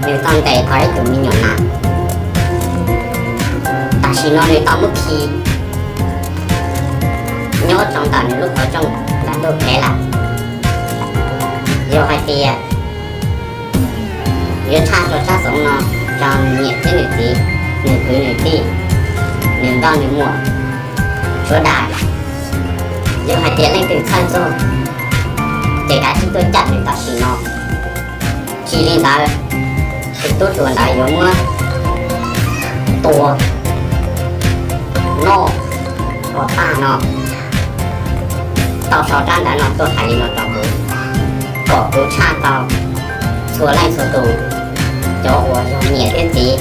Nws tau ntes tau ib tug me nyuam nas, tam sim no nws tau muab khi nyob rau ntawm nws lub qhov rooj ntawm ntug kev lawm. Yog hais tias yuav tshaj rau sab xov no rau nws niam thiab nws txiv, nws kwv nws tij, nws nkauj nws muam sawv daws, yog hais tias leej twg txhawj txog ces kav tsij tuaj cawm nws tam sim no. Tsis li ntawd, tus tub hluas ntawd yuav muab tua noj ua tag no. Tau sau rab ntawv no tuaj hais li no rau kuv, kom kuv tshaj tau txhua leej txhua tus, cov uas yog niam thiab txiv,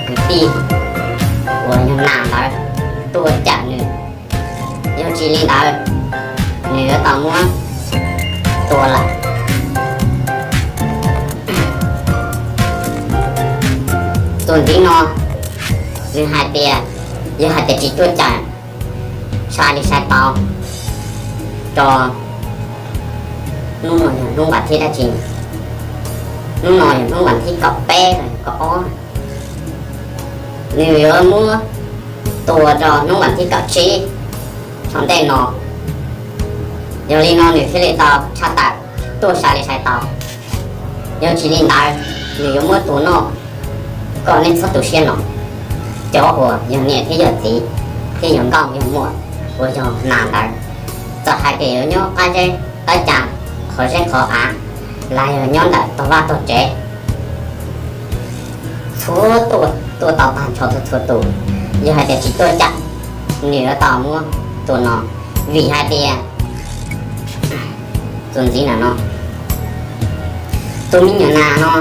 kwv tij, uas yog nas ntawd tuaj cawm nws. Yog tsis li ntawd, nws yuav tau muab tua lawm. Tus ntxiv no, nws hais tias yog hais tias tsis tuaj cawm, sai li sai tau, rau hnub no yog hnub vas thib dab tsi? Hnub no yog hnub vas thib kaum peb los yog kaum ob. Nws yuav muab tua rau hnub vas thib kaum tsib tom ntej no. Yog li no nws thiaj li tau tshaj tawm tuaj sai li sai tau. Yog tsis li ntawd, nws yuav muab tua noj kom nej txhob tu siab no. Cov uas yog niam thiab yog txiv, thiab yog nkauj yog muam uas yog nas ntawd, txawm hais tias yuav nyob qab zeb qab ca, qhov zeb qhov av, los yog nyob ntawm tog vaj tog tsev, txhua tus tuaj tau tag nrho txhua txhua tus, yog hais tias tsis tuaj cawm, nws yuav tau muab tua no. Vim hais tias tus ntxiv no, tus me nyuam nas no,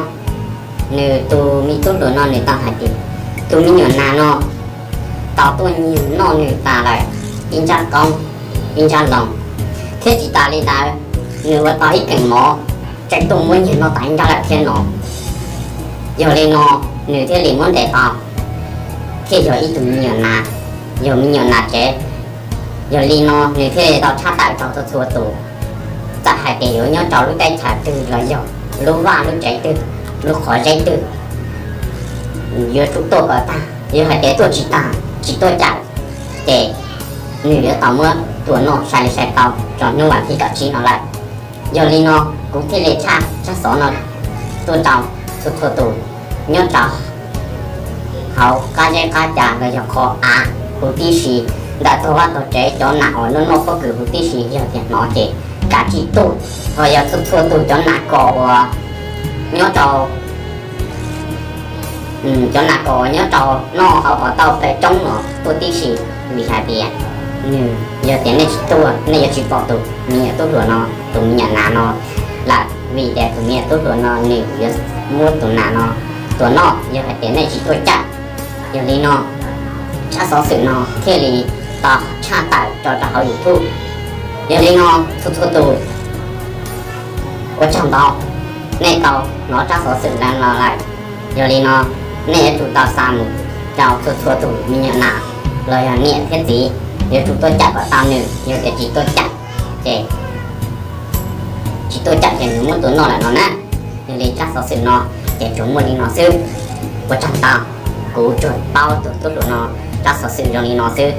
nws tus me tub hluas no nws tau hais tias tus me nyuam nas no tau tuaj nyiag noj nws tas lawm ib ntsab qoob ib ntsab loo, thiab tsis tas li ntawd, nws ua tau ib keem mov tseem tuaj muab nyiag noj tas ib ntsab lawm thiab no. Yog li no, nws thiaj li muab ntes tau, thiaj yog ib tug me nyuam nas, yog me nyuam nas tsev. Yog li no nws thiaj li tau tshaj tawm rau txhua txhua tus, txawm hais tias yuav nyob rau lub teb chaws twg los yog lub vaj lub tsev twg, lub qhov zeb twg, yuav tsum tuaj kom tag. Yog hais tias tuaj tsis tag, tsis tuaj cawm, ces nws yuav tau muab tua noj sai li sai tau rau hnub vas thib kaum tsib no lawm. Yog li no, kuv thiaj li tshaj tsab xov no tuaj rau txhua txhua tus nyob rau hauv qab zeb qab ca los yog qhov av huv tib si, ntawm tog vaj tog tsev, cov nas uas noj noj pob kws huv tib si, yog tias hnov ces kav tsij tuaj. Ho yog txhua txhua tus cov nas kos uas nyob rau cov nas kos uas nyob rau noj hauv qhov tauj pem roob no tuaj tib si, vim hais tias nws, yog tias nej tsis tuaj nej yuav tsis pom tus me nyuam tub hluas no, tus me nyuam nas no lawm, vim tias tus me nyuam tub hluas no nws yuav muab tus nas no tua noj yog hais tias nej tsis tuaj cawm. Yog li no, tsab xov xwm no thiaj li tau tshaj tawm rau rau hauv YouTube. Yog li no, txhua txhua tus, ua tsaug ntau, nej tau hnov tsab xov xwm no lawm. Yog li no, nej yuav tsum tau xa mus rau txhua txhua tus me nyuam nas los yog niam thiab txiv, yuav tsum tuaj cawm kom tau nws, yog tias tsis tuaj cawm ces tsis tuaj cawm ces nws muab tua noj lawm no na. Yog li tsab xov xwm no ces tsuas muaj li no xwb. Ua tsaug ntau, kuv tsuas paub tus tub hluas no tsab xov xwm zoo li no xwb.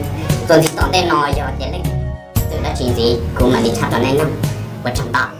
Txuas ntxiv tom ntej no yog tias leej twg xov xwm dab tsi ntxiv kuv mam li tshaj rau nej mloog. Ua tsaug ntau.